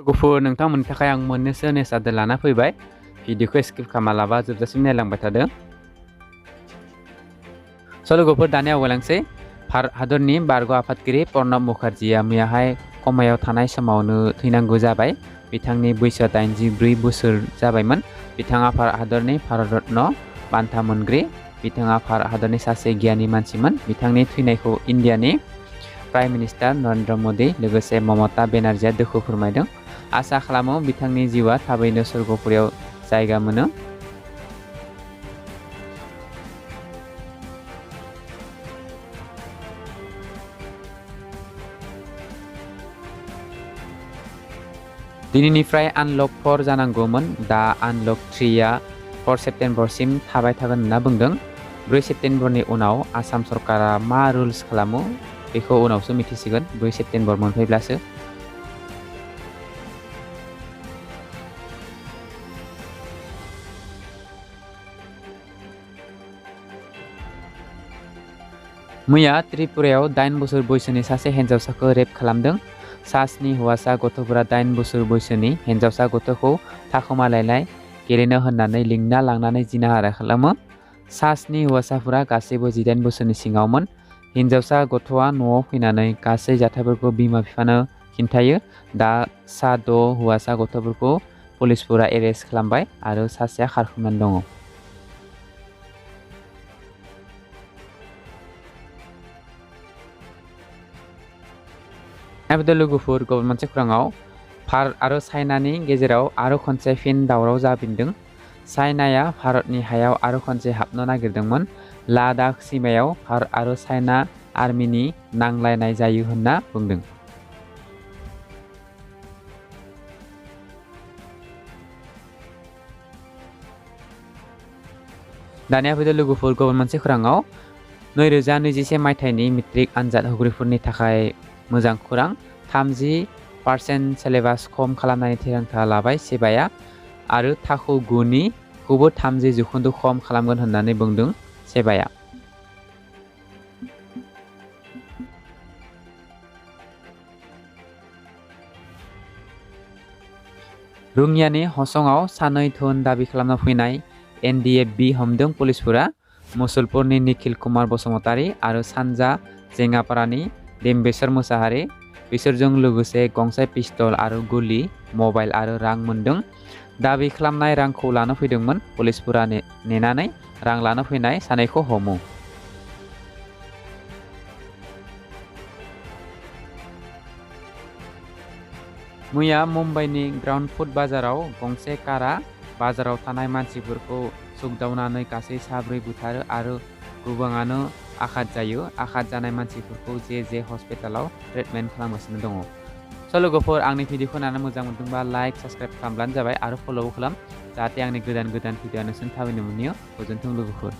लोगोफोर नोंथांमोननि थाखाय आं मोननैसो नेसादो लाना फैबाय भिडिअखौ स्किप खालामालाबा जोबजासिम नायलांबाय थादों। लोगोफोर दानिया आवगायलांसै। भारत हादरनि बारग' आफादगिरि प्रणब मुखार्जीया मैयाहाय कमायाव थानाय समावनो थैनांगौ जाबाय। बिथांनि बैसोआ 84 बोसोर जाबायमोन। बिथाङा भारत हादरनि भारत रत्न बान्था मोनगिरि। बिथाङा भारत हादरनि सासे गियानि मानसिमोन। बिथांनि थैनायखौ इन्डियानि प्राइम मिनिस्टार नरेन्द्र मोदी लोगोसे ममता बेनार्जीआ दुखु फोरमायदों। आसा खालामो बिथांनि जिउआ थाबैनो सोरगोफुरियाव जायगा मोनो। दिनैनिफ्राय आनलक 4 जानांगौमोन। दा आनलक 3आ 4 सेप्तेम्बरसिम थाबाय थागोन होनना बुंदों। 4 सेप्तेम्बरनि उनाव आसाम सरकारा मा रुल्स खालामो बेखौ उनावसो मिथिसिगोन, 4 सेप्तेम्बर मोनफैब्लासो। मैया त्रिपुरायाव 8 बोसोर बैसोनि सासे हिन्जावसाखौ रेप खालामदों। 7 हौवासा गथ'फोरा 8 बोसोर बैसोनि हिन्जावसा गथ'खौ थाखोमालायनाय गेलेनो होननानै लिंना लांनानै जिनाहारि खालामो। 7 हौवासाफोरा गासैबो 18 बोसोरनि सिङावमोन। हिन्जावसा गथ'आ न'आव फैनानै गासै जाथायफोरखौ बिमा बिफानो खिन्थायो। दा 6 हौवासा गथ'फोरखौ पुलिसफोरा एरेस्ट खालामबाय आरो सासेया खारखोमानानै दङ। लोगोफोर गुबुन मोनसे खौराङाव भारत आरो चाइनानि गेजेराव आरो खनसे फिन दावराव जाफिनदों। चाइनाया भारतनि हायाव आरो खनसे हाबनो नागिरदोंमोन। लादाख सीमायाव भारत आरो चाइना आर्मिनि नांलायनाय जायो होनना बुंदों। दानिया फैदो लोगोफोर गुबुन मोनसे खौराङाव 2021 मायथाइनि मेट्रिक आनजाद होगिरिफोरनि थाखाय मोजां खौरां। 30% सिलेबास खम खालामनायनि थिरांथा लाबाय सेबाया आरो थाखो 9निखौबो 30% खम खालामगोन होननानै बुंदों सेबाया। रङियानि हसंआव 2 धोन दाबि खालामना फैनाय NDFB हमदों पुलिसफोरा। मुसलपुरनि निखिल कुमार बसुमतारी आरो सानजा जेङापारानि देम्बेश्वर मोसाहारि बिसोरजों लोगोसे गंसे पिस्तल आरो गुलि, मबाइल आरो रां मोनदों। दाबि खालामनाय रांखौ लानो फैदोंमोन। पुलिसफोरा नेनानै रां लानो फैनाय सानैखौ हमो। मैया मुम्बाइनि ग्राउन्ड फुट बाजाराव गंसे कारा बाजाराव थानाय मानसिफोरखौ सौग्दावनानै गासै 4 बुथारो आरो गोबाङानो आघात जायो। आघात जानाय मानसिफोरखौ जे हस्पिटालाव ट्रिटमेन्ट खालामगासिनो दङ। लोगोफोर आंनि भिडिअखौ नायनानै मोजां मोनदोंबा लाइक साबस्क्राइब खालामब्लानो जाबाय आरो फल'बो खालाम, जाहाथे आंनि गोदान भिडिअ नोंसोर थाबैनो मोनहैयो। गोजोन्थों लोगोफोर।